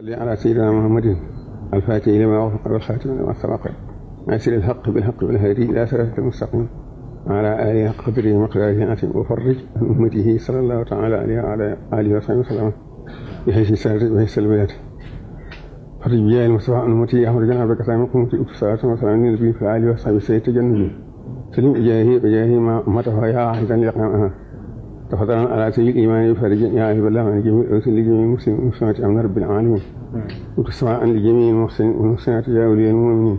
صل على سيدنا محمد الفاتح لما وفق والخاتم لما سبق ناصر الحق بالحق والهادي إلى صراط المستقيم وعلى آله حق قدره ومقداره عظيم وفرج عن أمته صلى الله تعالى عليه وعلى آله وصحبه وسلم بحيث سارت وحيث البلاد فرج بجاه المصطفى عن أمته أحمد جناب بكثام قومة الصلاة والسلام على النبي في آله وصحبه سيد تجنبي سلم بجاهه ما أمته يا عهدا لقناعها تفضلا على سبيل الإيمان فرج يا أهل الله عن جميع الرسل لجميع المسلمين والمسلمات أمن رب العالمين وتسمع لجميع المحسنين والمحسنات يا أولياء المؤمنين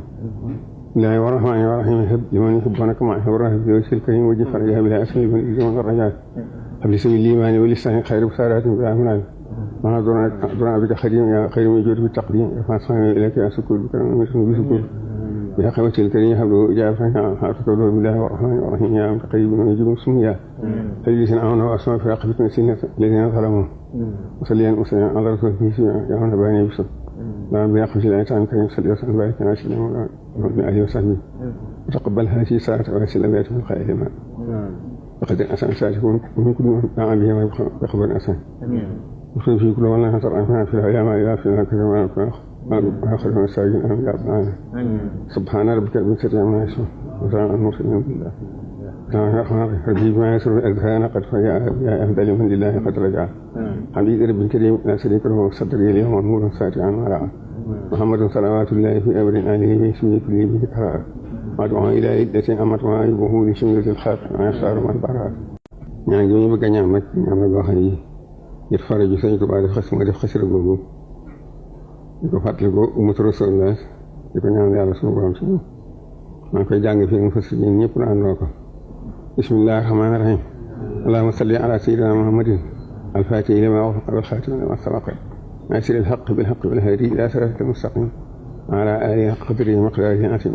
الله الرحمن الرحيم هب لمن يحبنا كما يحب الله في وجه الكريم وجه فرجها بلا أسل من الإجمال والرجال هب لسبيل الإيمان ولسان خير بسارات بلا منال ما دعنا بك خديم يا خير من جود بالتقديم فاصحنا إليك يا سكور بكرم بسكور يا خوة الكريم هب له إجابة حافظ له بالله الرحمن الرحيم يا متقرب ويجيب سميا فليس نعونه وأسماء في عقبة سنة الذين ظلموا وصليا وسلم على رسول الله يا هنا باني بسم لا بياخذ الآيات الكريم صلى الله عليه وسلم بارك على سيدنا محمد آله وصحبه وتقبل هذه ساعة واسل الأبيات من خير ما وقد أسان ساتكون ومن كل ما دعا به ويخبر أسان وخذ في كل والله نصر في الأيام إلى في الكريم وآخر من الساجين أمين يا رب العالمين سبحان ربك رب العزة عما يصفون وسلام على المرسلين بالله حبيب ما يسر الأذهان قد فجاء يا أهدى لمن لله قد رجع حبيب رب الكريم لا شريك له صدر اليوم نور ساتعا ورعا محمد صلوات الله في أمر آله اسمه كل به كرار ودعا إلى عدة أمر وعيبه لشملة الخاف ما يختار ما البرار ñaan gi ñu bëgg ñaan nag ñaan boo xam ne ngir faraju Sëñ Tuubaa def xas ma def xasira googu di ko fàttali ko umatu Rasulullah di ko ñaan yàlla suñu borom si maa ngi koy jàng fii mu fas yéen ñëpp na àndoo ko bismillahi rahmaani rahim allahumma salli ala sayyidina muhammadin الفاتح لما وفق والخاتم لما سبق ناصر الحق بالحق والهادي إلى صراط المستقيم وعلى آله حق قدره ومقداره عظيم